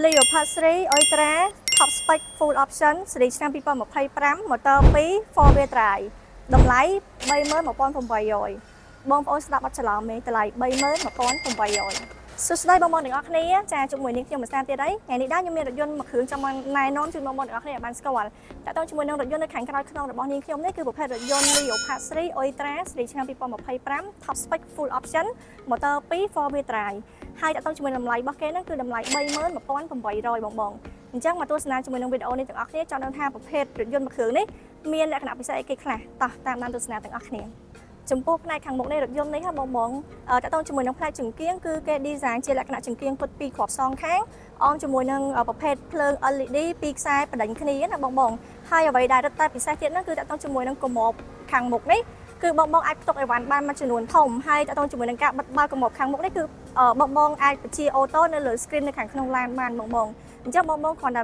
Leopard 3 Ultra Top Spec Full Option ស៊េរីឆ្នាំ2025 Motor 2 4 wheel drive តម្លៃ31,800បងប្អូនស្ដាប់អត់ច្រឡំទេតម្លៃ31,800សួស្តីបងប្អូនទាំងអស់គ្នាចាជាមួយនេះខ្ញុំមិនស្អាតទៀតអីថ្ងៃនេះដែរខ្ញុំមានរថយន្តមួយគ្រឿងចង់មកណែនាំជូនបងប្អូនទាំងអស់គ្នាឲ្យបានស្គាល់តើតើជាមួយនឹងរថយន្តនៅខាងក្រោយខ្នងរបស់នាងខ្ញុំនេះគឺប្រភេទរថយន្ត Leopard 3 Ultra ស៊េរីឆ្នាំ2025 Top Spec Full Option Motor 2 4 wheel drive ហើយតើតើជាមួយតម្លៃរបស់គេហ្នឹងគឺតម្លៃ31,800បងបងអញ្ចឹងមកទស្សនាជាមួយនឹងវីដេអូនេះទាំងអស់គ្នាចង់ដឹងថាប្រភេទរថយន្តមួយគ្រឿងនេះមានលក្ខណៈពិសេសអីគេខ្លះតោះតាមដានទស្សនាទាំងអស់គ្នាចំពោះផ្នែកខាងមុខនៃរថយន្តនេះហ៎បងបងតើតើជាមួយនឹងផ្នែកចង្គៀងគឺគេ design ជាលក្ខណៈចង្គៀងពុតពីរគ្រាប់សងខាងអមជាមួយនឹងប្រភេទភ្លើង LED ពីរខ្សែបដិញគ្នាណាបងបងហើយអ្វីដែលរឹតតែពិសេសទៀតហ្នឹងគឺតើតើជាមួយនឹងគម្របខាងមុខនេះគឺបងបងអាចផ្ទុកអីវ៉ាន់បានមួយចំនួនធំហើយតើតើជាមួយនឹងការបិទបើកគម្របខាងមុខនេះគឺបងបងអាចបញ្ជា auto នៅលើ screen នៅខាងក្នុងឡានបានបងបងអញ្ចឹងបងបងគ្រាន់តែ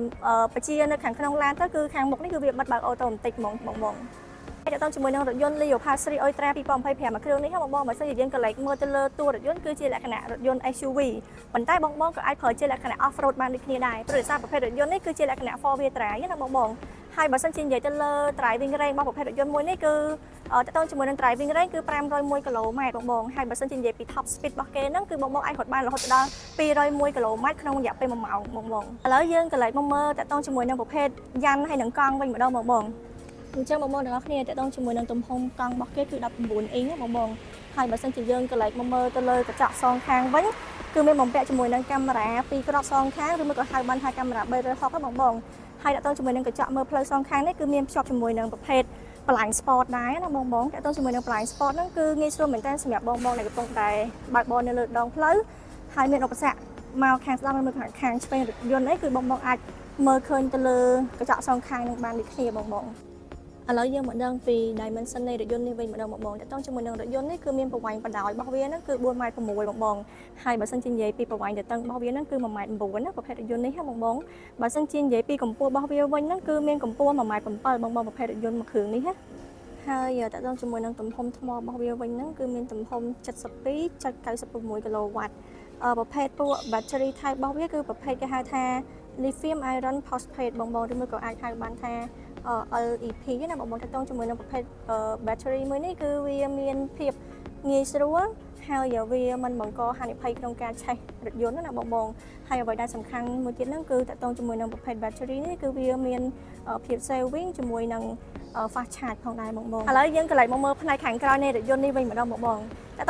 បញ្ជានៅខាងក្នុងឡានទៅគឺខាងមុខនេះគឺវាបិទបើក auto បន្តិចហ្មងបងបងហើយតើតជាមួយនឹងរថយន្ត Leopard 3 Ultra 2025មួយគ្រឿងនេះបងបងបើសិនជាយើងក្រឡេកមើលទៅលើតួរថយន្តគឺជាលក្ខណៈរថយន្ត SUV ប៉ុន្តែបងបងក៏អាចប្រើជាលក្ខណៈ off road បានដូចគ្នាដែរព្រោះដោយសារប្រភេទរថយន្តនេះគឺជាលក្ខណៈ four wheel drive ណាបងបងហើយបើសិនជានិយាយទៅលើ driving range របស់ប្រភេទរថយន្តមួយនេះគឺតើតជាមួយនឹង driving range គឺ501គីឡូម៉ែត្របងបងហើយបើសិនជានិយាយពី top speed របស់គេហ្នឹងគឺបងបងអាចរត់បានរហូតដល់201គីឡូម៉ែត្រក្នុងរយៈពេល1ម៉ោងបងបងឥឡូវយើងក្រឡេកមកមើលតើតជាមួយនឹងប្រភេទយ៉ាន់ហើយនឹងកង់វិញម្ដងបងបងអញ្ចឹងបងប្អូនទាំងអស់គ្នាតើតជាមួយនឹងទំហំកង់របស់គេគឺ19អ៊ីងបងបងហើយបើសិនជាយើងក្រឡេកមកមើលទៅលើកញ្ចក់សងខាងវិញគឺមានបំពាក់ជាមួយនឹងកាមេរ៉ាពីរគ្រាប់សងខាងឬមួយក៏ហៅបានថាកាមេរ៉ា360ហ្នឹងបងបងហើយតើតជាមួយនឹងកញ្ចក់មើលផ្លូវសងខាងនេះគឺមានភ្ជាប់ជាមួយនឹងប្រភេទ blind spot ដែរណាបងបងតើតជាមួយនឹង blind spot ហ្នឹងគឺងាយស្រួលមែនតើសម្រាប់បងបងដែលកំពុងតែបើកបរនៅលើដងផ្លូវហើយមានឧបសគ្គមកខាងស្ដាំឬមួយខាងឆ្វេងរថយន្តអីគឺបងបងអាចមើលឃើញទៅលើកញ្ចក់សងខាងនឹងបានដូចគ្នាបងបងឥឡូវយើងមកដឹងពី dimension នៃរថយន្តនេះវិញម្ដងបងបងតើតជាមួយនឹងរថយន្តនេះគឺមានប្រវែងបណ្ដោយរបស់វាហ្នឹងគឺ4ម៉ែត្រ6បងបងហើយបើសិនជានិយាយពីប្រវែងទទឹងរបស់វាហ្នឹងគឺ1ម៉ែត្រ9ណាប្រភេទរថយន្តនេះហ៎បងបងបើសិនជានិយាយពីកម្ពស់របស់វាវិញហ្នឹងគឺមានកម្ពស់1ម៉ែត្រ7បងបងប្រភេទរថយន្តមួយគ្រឿងនេះណាហើយតើតជាមួយនឹងទំហំថ្មរបស់វាវិញហ្នឹងគឺមានទំហំ72.96គីឡូវ៉ាត់ប្រភេទពួក battery type របស់វាគឺប្រភេទគេហៅថា lithium iron phosphate បងបងឬមួយក៏អាចហៅបានថា LEP ណាបងបងតើតជាមួយនឹងប្រភេទ battery មួយនេះគឺវាមានភាពងាយស្រួលហើយវាមិនបង្កហានិភ័យក្នុងការឆេះរថយន្តណាបងបងហើយអ្វីដែលសំខាន់មួយទៀតហ្នឹងគឺតកតងជាមួយនឹងប្រភេទ battery នេះគឺវាមានភាព saving ជាមួយនឹង fast charge ផងដែរបងបងឥឡូវយើងក្រឡេកមកមើលផ្នែកខាងក្រោយនៃរថយន្តនេះវិញម្ដងបងបង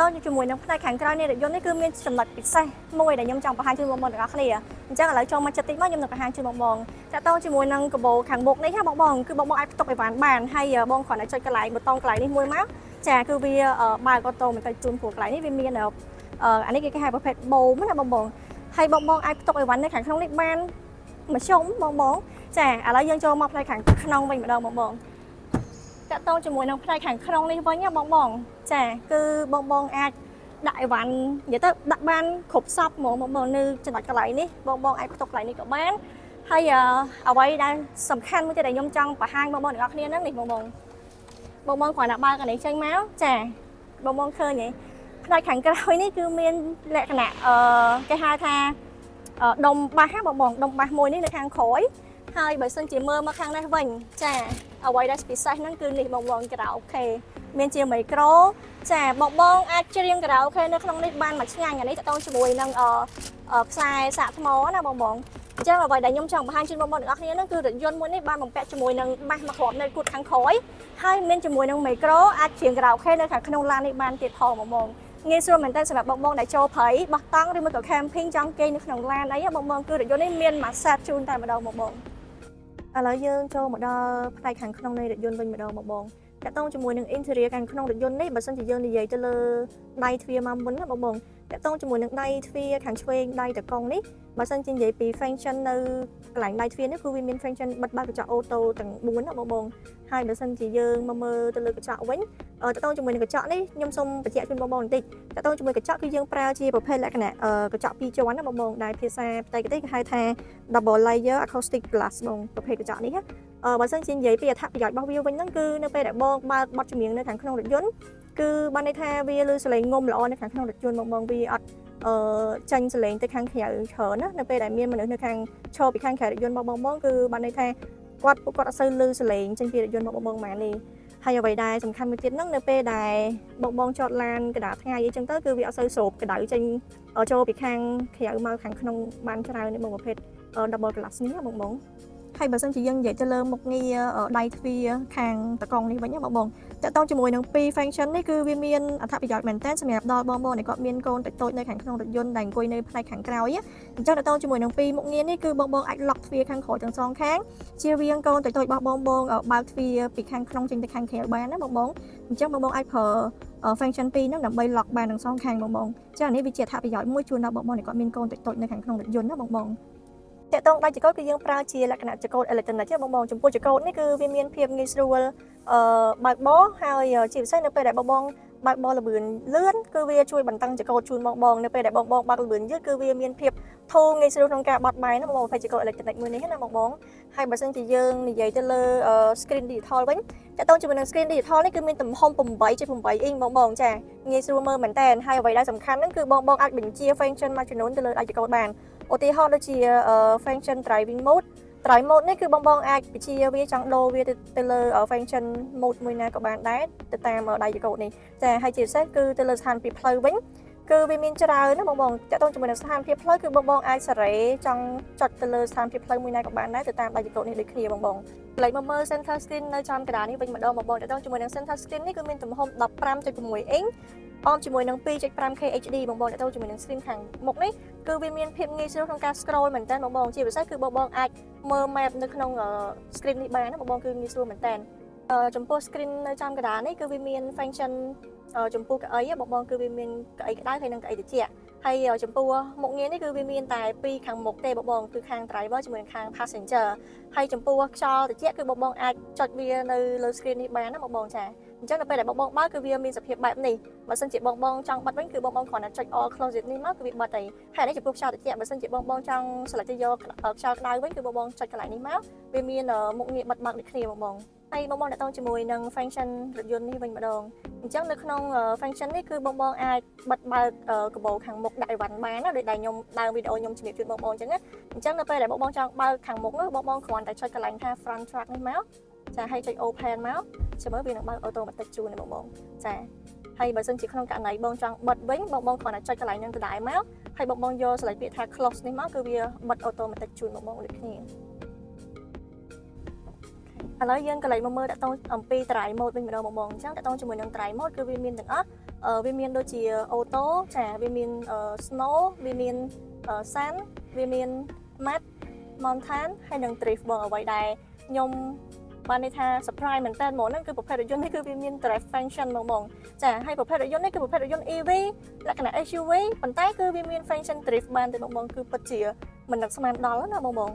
តើតជាមួយនឹងផ្នែកខាងក្រោយនៃរថយន្តនេះគឺមានចំណុចពិសេសមួយដែលខ្ញុំចង់បង្ហាញជូនបងប្អូនទាំងអស់គ្នាអញ្ចឹងឥឡូវចូលមកចិត្តតិចមកខ្ញុំនឹងបង្ហាញជូនបងបងតើតជាមួយនឹងកាបូខាងមុខនេះហ៎បងបងគឺបងបងអាចផ្ទុកអីវ៉ាន់បានហើយបងគ្រាន់តែចុចកន្លែងប៊ូតុងកន្លែងនេះមួយមកចាគឺវាបើក auto មិនទៅជូនព្រោះកន្លែងនេះវាមានអានេះគេហៅប្រភេទបូមណាបងបងហើយបងបងអាចផ្ទុកអីវ៉ាន់នៅខាងក្នុងនេះបានមធ្យមបងបងចាឥឡូវយើងចូលមកផ្នែកខាងក្នុងវិញម្ដងបងបងតកតងជាមួយនឹងផ្នែកខាងក្នុងនេះវិញណាបងបងចាគឺបងបងអាចដាក់អីវ៉ាន់និយាយទៅដាក់បានគ្រប់សពហ្មងបងបងនៅចំណុចកន្លែងនេះបងបងអាចផ្ទុកកន្លែងនេះក៏បានហើយអ្វីដែលសំខាន់មួយទៀតដែលខ្ញុំចង់បង្ហាញបងបងទាំងអស់គ្នាហ្នឹងនេះបងបងបងបងគ្រាន់តែបើកអានេះចេញមកចាបងបងឃើញទេផ្នែកខាងក្រោយនេះគឺមានលក្ខណៈគេហៅថាដុំបាសបងបងដុំបាសមួយនេះនៅខាងក្រោយហើយបើសិនជាមើលមកខាងនេះវិញចាអ្វីដែលពិសេសហ្នឹងគឺនេះបងបងការ៉ាអូខេមានជាមីក្រូចាបងបងអាចច្រៀងការ៉ាអូខេនៅក្នុងនេះបានមួយឆ្ងាញ់អានេះតទៅជាមួយនឹងអខ្សែសាកថ្មណាបងបងអញ្ចឹងអ្វីដែលខ្ញុំចង់បង្ហាញជូនបងប្អូនទាំងអស់គ្នាហ្នឹងគឺរថយន្តមួយនេះបានបំពាក់ជាមួយនឹងបាសមួយគ្រាប់នៅគូតខាងក្រោយហើយមានជាមួយនឹងមីក្រូអាចច្រៀងការ៉ាអូខេនៅខាងក្នុងឡាននេះបានទៀតផងបងបងងាយស្រួលមែនទែនសម្រាប់បងបងដែលចូលព្រៃបោះតង់ឬមួយក៏ camping ចង់គេងនៅក្នុងឡានអីបងបងគឺរថយន្តនេះមានមួយ set ជូនតែម្ដងបងបងឥឡូវយើងចូលមកដល់ផ្នែកខាងក្នុងនៃរថយន្តវិញម្ដងបងបងតកតងជាមួយនឹង interior ខាងក្នុងរថយន្តនេះបើសិនជាយើងនិយាយទៅលើដៃទ្វារមកមុនណាបងបងតកតងជាមួយនឹងដៃទ្វារខាងឆ្វេងដៃតកង់នេះបើសិនជានិយាយពី function នៅកន្លែងដៃទ្វារនេះគឺវាមាន function បិទបើកកញ្ចក់ auto ទាំង4ណាបងបងហើយបើសិនជាយើងមកមើលទៅលើកញ្ចក់វិញតកតងជាមួយនឹងកញ្ចក់នេះខ្ញុំសូមបញ្ជាក់ជូនបងបងបន្តិចតកតងជាមួយកញ្ចក់គឺយើងប្រើជាប្រភេទលក្ខណៈកញ្ចក់ពីរជាន់ណាបងបងដែលភាសាបច្ចេកទេសគេហៅថា double layer acoustic glass បងប្រភេទកញ្ចក់នេះណាបើសិនជានិយាយពីអត្ថប្រយោជន៍របស់វាវិញហ្នឹងគឺនៅពេលដែលបងបើកបទចម្រៀងនៅខាងក្នុងរថយន្តគឺបានន័យថាវាឮសំឡេងងំល្អនៅខាងក្នុងរថយន្តបងបងវាអត់ ចេញសំឡេងទៅខាងក្រៅច្រើនណានៅពេលដែលមានមនុស្សនៅខាងឈរពីខាងក្រៅរថយន្តរបស់បងបងគឺបានន័យថាគាត់ពួកគាត់អត់សូវឮសំឡេងចេញពីរថយន្តរបស់បងបងហ្មងនេះហើយអ្វីដែលសំខាន់មួយទៀតហ្នឹងនៅពេលដែលបងបងចតឡានកណ្ដាលថ្ងៃអីចឹងទៅគឺវាអត់សូវស្រូបកម្ដៅចេញចូលពីខាងក្រៅមកខាងក្នុងបានច្រើននេះបងប្រភេទ double glass នេះណាបងបងហើយបើសិនជាយើងនិយាយទៅលើមុខងារដៃទ្វារខាងតកង់នេះវិញណាបងបងតកតងជាមួយនឹងពីរ function នេះគឺវាមានអត្ថប្រយោជន៍មែនទែនសម្រាប់ដល់បងបងដែលគាត់មានកូនតូចៗនៅខាងក្នុងរថយន្តដែលអង្គុយនៅផ្នែកខាងក្រោយអញ្ចឹងតកតងជាមួយនឹងពីរមុខងារនេះគឺបងបងអាច lock ទ្វារខាងក្រោយទាំងសងខាងជៀសវាងកូនតូចៗរបស់បងបងបើកទ្វារពីខាងក្នុងចេញទៅខាងក្រៅបានណាបងបងអញ្ចឹងបងបងអាចប្រើ function ពីរហ្នឹងដើម្បី lock បានទាំងសងខាងបងបងចានេះវាជាអត្ថប្រយោជន៍មួយជូនដល់បងបងដែលគាត់មានកូនតូចៗនៅខាងក្នុងរថយន្តណាបងបងតកតងដៃចង្កូតគឺយើងប្រើជាលក្ខណៈចង្កូតអេឡិចត្រូនិកបងបងចំពោះចង្កូតនេះគឺវាមានភាពងាយស្រួលបើកបរហើយជាពិសេសនៅពេលដែលបងបងបើកបរល្បឿនលឿនគឺវាជួយបន្តឹងចង្កូតជូនបងបងនៅពេលដែលបងបងបើកល្បឿនយឺតគឺវាមានភាពធូរងាយស្រួលក្នុងការបត់បែនណាបងបងប្រភេទចង្កូតអេឡិចត្រូនិកមួយនេះណាបងបងហើយបើសិនជាយើងនិយាយទៅលើ screen digital វិញតកតងជាមួយនឹង screen digital នេះគឺមានទំហំ8.8អ៊ីងបងបងចាងាយស្រួលមើលមែនតើហើយអ្វីដែលសំខាន់ហ្នឹងគឺបងបងអាចបញ្ជា function មួយចំនួនទៅលើដៃចង្កូតបានឧទាហរណ៍ដូចជា function driving mode drive mode នេះគឺបងបងអាចបញ្ជាវាចង់ដូរវាទៅលើ function mode មួយណាក៏បានដែរទៅតាមដៃចង្កូតនេះចាហើយជាពិសេសគឺទៅលើស្ថានភាពផ្លូវវិញគឺវាមានច្រើនណាបងបងតកតងជាមួយនឹងស្ថានភាពផ្លូវគឺបងបងអាចសេរីចង់ចុចទៅលើស្ថានភាពផ្លូវមួយណាក៏បានដែរទៅតាមដៃចង្កូតនេះដូចគ្នាបងបងលេខមកមើល center screen នៅចំកណ្ដាលនេះវិញម្ដងបងបងតកតងជាមួយនឹង center screen នេះគឺមានទំហំ15.6អ៊ីងអមជាមួយនឹង 2.5K HD បងបងតកតងជាមួយនឹង screen ខាងមុខនេះគឺវាមានភាពងាយស្រួលក្នុងការ scroll មែនតើបងបងជាពិសេសគឺបងបងអាចមើល map នៅក្នុង screen នេះបានណាបងបងគឺងាយស្រួលមែនតើចំពោះ screen នៅចំកណ្ដាលនេះគឺវាមាន function ចំពោះកៅអីបងបងគឺវាមានកៅអីក្តៅហើយនិងកៅអីត្រជាក់ហើយចំពោះមុខងារនេះគឺវាមានតែពីរខាងមុខទេបងបងគឺខាង driver ជាមួយនឹងខាង passenger ហើយចំពោះខ្យល់ត្រជាក់គឺបងបងអាចចុចវានៅលើ screen នេះបានណាបងបងចាអញ្ចឹងនៅពេលដែលបងបងបើកគឺវាមានសភាពបែបនេះបើសិនជាបងបងចង់បិទវិញគឺបងបងគ្រាន់តែចុច all close it នេះមកគឺវាបិទហើយហើយនេះចំពោះខ្យល់ត្រជាក់បើសិនជាបងបងចង់ select ទៅយកខ្យល់ក្តៅវិញគឺបងបងចុចកន្លែងនេះមកវាមានមុខងារបិទបើកដូចគ្នាបងបងហើយបងបងតកតងជាមួយនឹង function រថយន្តនេះវិញម្ដងអញ្ចឹងនៅក្នុង function នេះគឺបងបងអាចបិទបើកកាបូខាងមុខដាក់អីវ៉ាន់បានណាដូចដែលខ្ញុំដើមវីដេអូខ្ញុំជំរាបជូនបងបងអញ្ចឹងណាអញ្ចឹងនៅពេលដែលបងបងចង់បើកខាងមុខនោះបងបងគ្រាន់តែចុចកន្លែងថា front trunk នេះមកចាហើយចុច open មកចាំមើលវានឹងបើក automatic ជូនបងបងចាហើយបើសិនជាក្នុងករណីបងចង់បិទវិញបងបងគ្រាន់តែចុចកន្លែងហ្នឹងដដែលមកហើយបងបងយក select ពាក្យថា close នេះមកគឺវាបិទ automatic ជូនបងបងដូចគ្នាឥឡូវយើងក៏លេចមកមើលតកតងអំពី drive mode វិញម្ដងបងបងអញ្ចឹងតកតងជាមួយនឹង drive mode គឺវាមានទាំងអស់វាមានដូចជា auto ចាវាមាន snow វាមាន sand វាមាន mud mountain ហើយនិង drift បងអ្វីដែលខ្ញុំបានន័យថា surprise មែនតើហ្មងហ្នឹងគឺប្រភេទរថយន្តនេះគឺវាមាន drift function ហ្មងបងចាហើយប្រភេទរថយន្តនេះគឺប្រភេទរថយន្ត EV លក្ខណៈ SUV ប៉ុន្តែគឺវាមាន function drift បានទេបងបងគឺពិតជាមិននឹកស្មានដល់ណាបងបង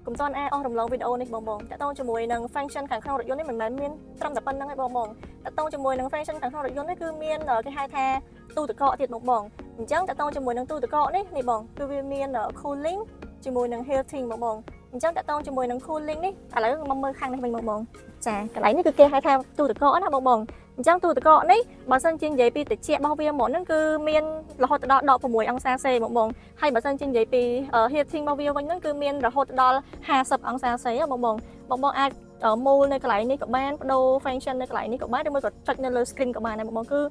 កុំតន់អាអស់រំលងវីដេអូនេះបងបងតកតងជាមួយនឹង function ខាងក្នុងរថយន្តនេះមិនមែនមានត្រឹមតែប៉ុណ្្នឹងទេបងបងតកតងជាមួយនឹង function ខាងក្នុងរថយន្តនេះគឺមានគេហៅថាទូទឹកកកទៀតបងបងអញ្ចឹងតកតងជាមួយនឹងទូទឹកកកនេះនេះបងគឺវាមាន cooling ជាមួយនឹង heating បងបងអញ្ចឹងតកតងជាមួយនឹង cooling នេះឥឡូវមកមើលខាងនេះវិញបងបងចាកន្លែងនេះគឺគេហៅថាទូទឹកកកណាបងបងអញ្ចឹងទូទឹកកកនេះបើសិនជានិយាយពីត្រជាក់របស់វាមកហ្នឹងគឺមានរហូតដល់16អង្សាសេបងបងហើយបើសិនជានិយាយពី heating របស់វាវិញហ្នឹងគឺមានរហូតដល់50អង្សាសេបងបងបងបងអាចមូលនៅកន្លែងនេះក៏បានបដូរ function នៅកន្លែងនេះក៏បានឬមួយក៏ចុចនៅលើ screen ក៏បានដែរបងបងគឺ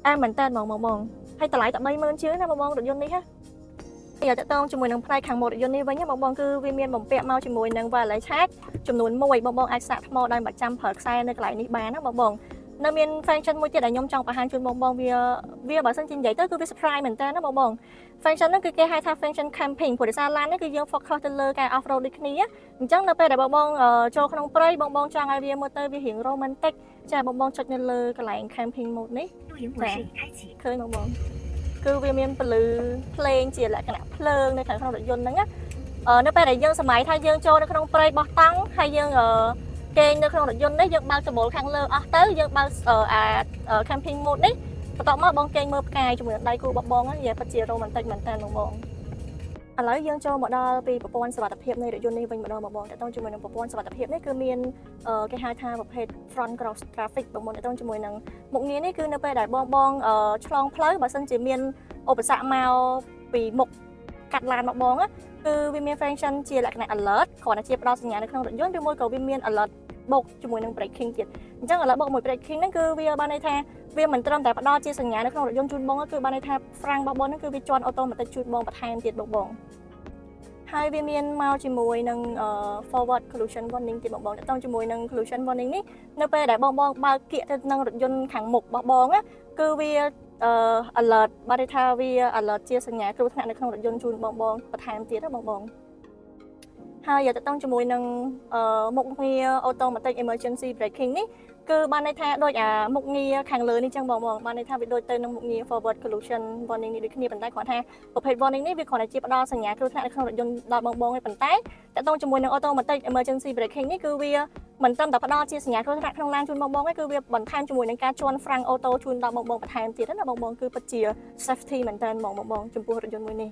អែមមែនតើហ្មងបងបងហើយតម្លៃតែ30000ជាងណាបងបងរថយន្តនេះណាយកតកតងជាមួយនឹងផ្នែកខាងមុខរថយន្តនេះវិញបងបងគឺវាមានបំពាក់មកជាមួយនឹង wireless charge ចំនួន1បងបងអាចសាកថ្មដោយមិនចាំប្រើខ្សែនៅកន្លែងនេះបានណាបងបងនៅមាន function មួយទៀតដែលខ្ញុំចង់បង្ហាញជូនបងបងវាវាបើសិនជានិយាយទៅគឺវា surprise មែនតើណាបងបង function ហ្នឹងគឺគេហៅថា function camping ព្រោះដោយសារឡាននេះគឺយើង focus ទៅលើការ off road ដូចគ្នាអញ្ចឹងនៅពេលដែលបងបងចូលក្នុងព្រៃបងបងចង់ឲ្យវាមើលទៅវារៀង romantic ចាបងបងចុចនៅលើកន្លែង camping mode នេះ 露营模式已开启。 ឃើញបងបងគឺវាមានពន្លឺភ្លេងជាលក្ខណៈភ្លើងនៅខាងក្នុងរថយន្តហ្នឹងណានៅពេលដែលយើងសម័យថាយើងចូលនៅក្នុងព្រៃបោះតង់ហើយយើងគេងនៅក្នុងរថយន្តនេះយើងបើកដំបូលខាងលើអស់ទៅយើងបើកអា camping mode នេះបន្ទាប់មកបងគេងមើលផ្កាយជាមួយនឹងដៃគូរបស់បងហ្នឹងនិយាយពិតជា romantic មែនតើបងបងឥឡូវយើងចូលមកដល់ពីប្រព័ន្ធសុវត្ថិភាពនៃរថយន្តនេះវិញម្ដងបងបងតើតើជាមួយនឹងប្រព័ន្ធសុវត្ថិភាពនេះគឺមានគេហៅថាប្រភេទ front cross traffic បងប្អូនតើតើជាមួយនឹងមុខងារនេះគឺនៅពេលដែលបងបងឆ្លងផ្លូវបើសិនជាមាន ឧបសគ្គមកពីមុខកាត់ឡានមកបងណាគឺវាមាន function ជាលក្ខណៈ alert គ្រាន់តែជាផ្ដល់សញ្ញានៅក្នុងរថយន្តឬមួយក៏វាមាន alert បូកជាមួយនឹង braking ទៀតអញ្ចឹង alert បូកមួយ braking ហ្នឹងគឺវាបានន័យថាវាមិនត្រឹមតែផ្ដល់ជាសញ្ញានៅក្នុងរថយន្តជូនបងទេគឺបានន័យថាហ្វ្រាំងរបស់បងហ្នឹងគឺវាជាន់ automatic ជូនបងបន្ថែមទៀតបងបងហើយវាមានមកជាមួយនឹង forward collision warning ទៀតបងបងតើជាមួយនឹង collision warning នេះនៅពេលដែលបងបងបើកគៀកទៅនឹងរថយន្តខាងមុខរបស់បងណាគឺវា alert បានន័យថាវា alert ជាសញ្ញាគ្រោះថ្នាក់នៅក្នុងរថយន្តជូនបងបងបន្ថែមទៀតណាបងបងហើយតើតង់ជាមួយនឹងមុខងារ automatic emergency braking នេះគឺបានន័យថាដូចអាមុខងារខាងលើនេះចឹងបងបងបានន័យថាវាដូចទៅនឹងមុខងារ forward collision warning នេះដូចគ្នាប៉ុន្តែគ្រាន់ថាប្រភេទ warning នេះវាគ្រាន់តែជាផ្ដល់សញ្ញាគ្រោះថ្នាក់នៅក្នុងរថយន្តដល់បងបងឯងប៉ុន្តែតើតង់ជាមួយនឹង automatic emergency braking នេះគឺវាមិនត្រឹមតែផ្ដល់ជាសញ្ញាគ្រោះថ្នាក់ក្នុងឡានជូនបងបងទេគឺវាបន្ថែមជាមួយនឹងការជាន់ហ្វ្រាំង auto ជូនដល់បងបងបន្ថែមទៀតណាបងបងគឺពិតជា safety មែនតើបងបងចំពោះរថយន្តមួយនេះ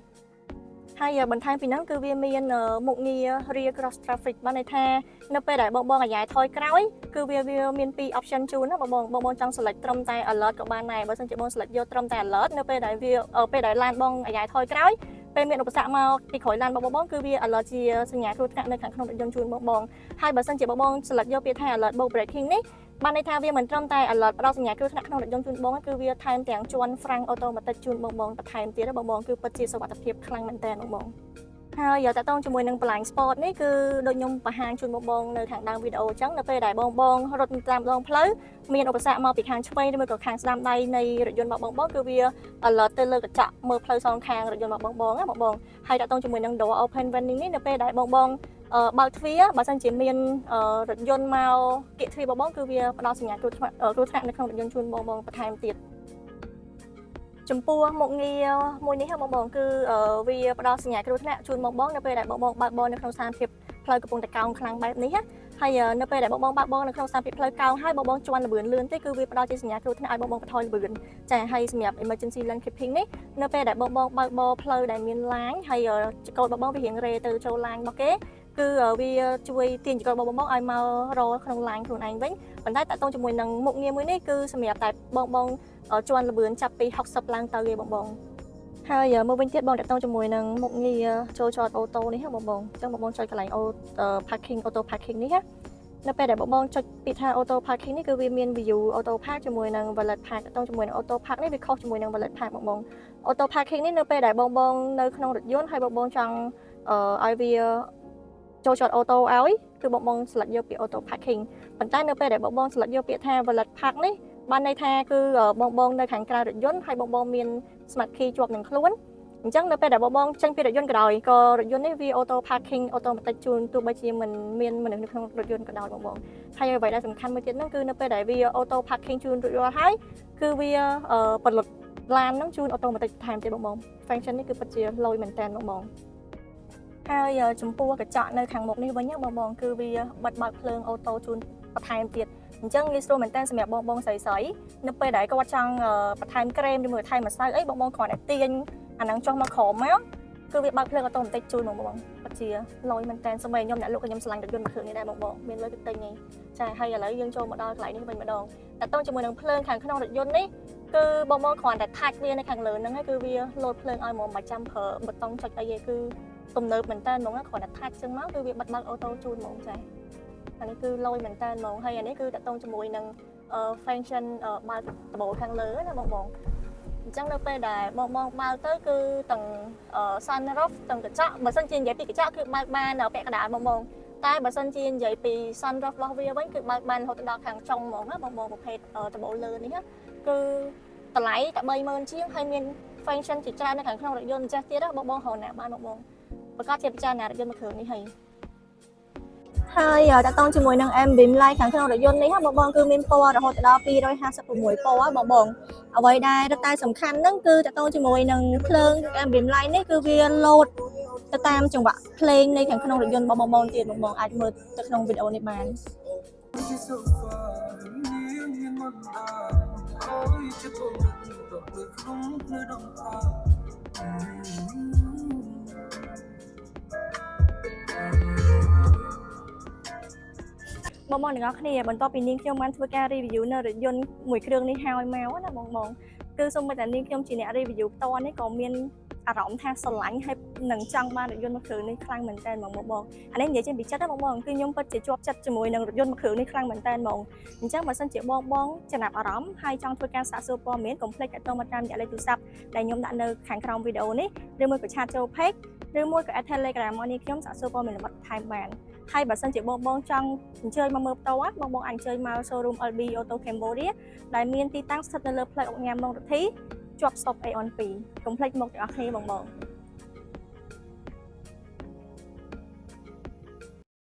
ហើយបន្ថែមពីហ្នឹងគឺវាមានមុខងារ rear cross traffic បានន័យថានៅពេលដែលបងបងអាយ៉ែថយក្រោយគឺវាមានពីរ option ជូនណាបងបងបងបងចង់ select ត្រឹមតែ alert ក៏បានដែរបើសិនជាបង select យកត្រឹមតែ alert នៅពេលដែលវាពេលដែលឡានបងអាយ៉ែថយក្រោយពេលមានឧបសគ្គមកពីក្រោយឡានបងបងគឺវា alert ជាសញ្ញាគ្រោះថ្នាក់នៅខាងក្នុងរថយន្តជូនបងបងហើយបើសិនជាបងបង select យកពាក្យថា alert បូក braking នេះបានន័យថាវាមិនត្រឹមតែ alert ផ្ដល់សញ្ញាគ្រោះថ្នាក់ក្នុងរថយន្តជូនបងគឺវាថែមទាំងជាន់ហ្វ្រាំង automatic ជូនបងបងបន្ថែមទៀតបងបងគឺពិតជាសុវត្ថិភាពខ្លាំងមែនតើបងបងហើយតើតងជាមួយនឹង blind spot នេះគឺដូចខ្ញុំបង្ហាញជូនបងបងនៅខាងដើមវីដេអូអញ្ចឹងនៅពេលដែលបងបងរត់តាមដងផ្លូវមានឧបសគ្គមកពីខាងឆ្វេងឬមួយក៏ខាងស្ដាំដៃនៃរថយន្តរបស់បងបងគឺវា alert ទៅលើកញ្ចក់មើលផ្លូវសងខាងរថយន្តរបស់បងបងណាបងបងហើយតើតងជាមួយនឹង door open warning នេះនៅពេលដែលបងបងបើកទ្វារបើសិនជាមានរថយន្តមកគៀកទ្វារបងបងគឺវាផ្ដល់សញ្ញាគ្រោះថ្នាក់គ្រោះថ្នាក់នៅក្នុងរថយន្តជូនបងបងបន្ថែមទៀតចំពោះមុខងារមួយនេះបងបងគឺវាផ្ដល់សញ្ញាគ្រោះថ្នាក់ជូនបងបងនៅពេលដែលបងបងបើកបរនៅក្នុងស្ថានភាពផ្លូវកំពុងតែកោងខ្លាំងបែបនេះណាហើយនៅពេលដែលបងបងបើកបរនៅក្នុងស្ថានភាពផ្លូវកោងហើយបងបងជាន់ល្បឿនលឿនទេគឺវាផ្ដល់ជាសញ្ញាគ្រោះថ្នាក់ឲ្យបងបងបន្ថយល្បឿនចាហើយសម្រាប់ emergency lane keeping នេះនៅពេលដែលបងបងបើកបរផ្លូវដែលមានឡាញហើយចង្កូតបងបងវារៀងរេទៅចូលឡាញរបស់គេគឺវាជួយទាញចង្កូតបងបងឲ្យមករក្នុងឡាញខ្លួនឯងវិញប៉ុន្តែតកតងជាមួយនឹងមុខងារមួយនេះគឺសម្រាប់តែបងបងជាន់ល្បឿនចាប់ពី60ឡើងទៅឯងបងបងហើយមកវិញទៀតបងតកតងជាមួយនឹងមុខងារចូលចត auto នេះបងបងអញ្ចឹងបងបងចុចកន្លែង parking auto parking នេះណានៅពេលដែលបងបងចុចពាក្យថា auto parking នេះគឺវាមាន view auto park ជាមួយនឹង valet park តកតងជាមួយនឹង auto park នេះវាខុសជាមួយនឹង valet park បងបង auto parking នេះនៅពេលដែលបងបងនៅក្នុងរថយន្តហើយបងបងចង់ឲ្យវាចូលចត auto ឲ្យគឺបងបង select យកពាក្យ auto parking ប៉ុន្តែនៅពេលដែលបងបង select យកពាក្យថា valet park នេះបានន័យថាគឺបងបងនៅខាងក្រៅរថយន្តហើយបងបងមាន smart key ជាប់នឹងខ្លួនអញ្ចឹងនៅពេលដែលបងបងចេញពីរថយន្តក៏ដោយក៏រថយន្តនេះវា auto parking automatic ជូនទោះបីជាមិនមានមនុស្សនៅក្នុងរថយន្តក៏ដោយបងបងហើយអ្វីដែលសំខាន់មួយទៀតហ្នឹងគឺនៅពេលដែលវា auto parking ជូនរួចរាល់ហើយគឺវាពន្លត់ឡានហ្នឹងជូន automatic ថែមទៀតបងបង function នេះគឺពិតជាលយមែនតើបងបងហើយចំពោះកញ្ចក់នៅខាងមុខនេះវិញបងបងគឺវាបិទបើកភ្លើង auto ជូនបន្ថែមទៀតអញ្ចឹងងាយស្រួលមែនតើសម្រាប់បងបងស្រីស្រីនៅពេលដែលគាត់ចង់បន្ថែមក្រែមឬមួយបន្ថែមម្សៅអីបងបងគ្រាន់តែទាញអាហ្នឹងចុះមកក្រោមមកគឺវាបើកភ្លើង automatic ជូនបងបងពិតជាលយមែនតើសូម្បីខ្ញុំអ្នកលក់ក៏ខ្ញុំស្រឡាញ់រថយន្តមួយគ្រឿងនេះដែរបងបងមានលុយទៅទិញឯងចាហើយឥឡូវយើងចូលមកដល់កន្លែងនេះវិញម្ដងតើតជាមួយនឹងភ្លើងខាងក្នុងរថយន្តនេះគឺបងបងគ្រាន់តែ touch វានៅខាងលើហ្នឹងហើយគឺវាលោតភ្លើងឲ្យហ្មងមិនចាំប្រើប៊ូតុងចុចអីទេគឺទំនើបមែនតើហ្មងគ្រាន់តែ touch ចឹងមកគឺវាបិទបើក auto ជូនហ្មងចាអានេះគឺលយមែនតើហ្មងហើយអានេះគឺតកតងជាមួយនឹង function បើកដំបូលខាងលើណាបងបងអញ្ចឹងនៅពេលដែលបងបងបើកទៅគឺទាំង sunroof ទាំងកញ្ចក់បើសិនជានិយាយពីកញ្ចក់គឺបើកបានពាក់កណ្ដាលបងបងតែបើសិនជានិយាយពី sunroof របស់វាវិញគឺបើកបានរហូតដល់ខាងចុងហ្មងណាបងបងប្រភេទដំបូលលើនេះគឺតម្លៃតែ30000ជាងហើយមាន function ជាច្រើននៅខាងក្នុងរថយន្តចេះទៀតបងបងរកណាបានបងបងប្រកាសជាពិចារណារថយន្តមួយគ្រឿងនេះហើយហើយតកតងជាមួយនឹង ambient light ខាងក្នុងរថយន្តនេះបងបងគឺមានពណ៌រហូតដល់256ពណ៌បងបងអ្វីដែលរឹតតែសំខាន់ហ្នឹងគឺតកតងជាមួយនឹងភ្លើង ambient light នេះគឺវាលោតទៅតាមចង្វាក់ភ្លេងនៃខាងក្នុងរថយន្តបងបងទៀតបងបងអាចមើលទៅក្នុងវីដេអូនេះបាន សុហ្វានាងមានមិនបានអើយចិត្តបងដកនៅក្នុងភ្លើដងផា បងបងទាំងអស់គ្នាបន្ទាប់ពីនាងខ្ញុំបានធ្វើការ review នៅរថយន្តមួយគ្រឿងនេះហើយមកណាបងបង គឺសូម្បីតែនាងខ្ញុំជាអ្នក review ផ្ទាល់នេះក៏មានអារម្មណ៍ថាស្រឡាញ់ហើយនឹងចង់បានរថយន្តមួយគ្រឿងនេះខ្លាំងមែនតើហ្មងបងបងអានេះនិយាយចេញពីចិត្តណាបងបងគឺខ្ញុំពិតជាជាប់ចិត្តជាមួយនឹងរថយន្តមួយគ្រឿងនេះខ្លាំងមែនតើហ្មងអញ្ចឹងបើសិនជាបងបងចំណាប់អារម្មណ៍ហើយចង់ធ្វើការសាកសួរព័ត៌មានកុំភ្លេចទាក់ទងមកតាមរយៈលេខទូរស័ព្ទដែលខ្ញុំដាក់នៅខាងក្រោមវីដេអូនេះឬមួយក៏chat ចូល page ឬមួយក៏ add Telegram មកនេះខ្ញុំសាកសួរព័ត៌មានលម្អិតបន្ថែមបានហើយបើសិនជាបងបងចង់អញ្ជើញមកមើលផ្ទាល់បងបងអាចអញ្ជើញមក showroom LB Auto Cambodia ដែលមានទីតាំងស្ថិតនៅលើផ្លូវឧកញ៉ាម៉ុងរដ្ឋីជាប់ស្តុប Aeon 2កុំភ្លេចមកទាំងអស់គ្នាបងបង។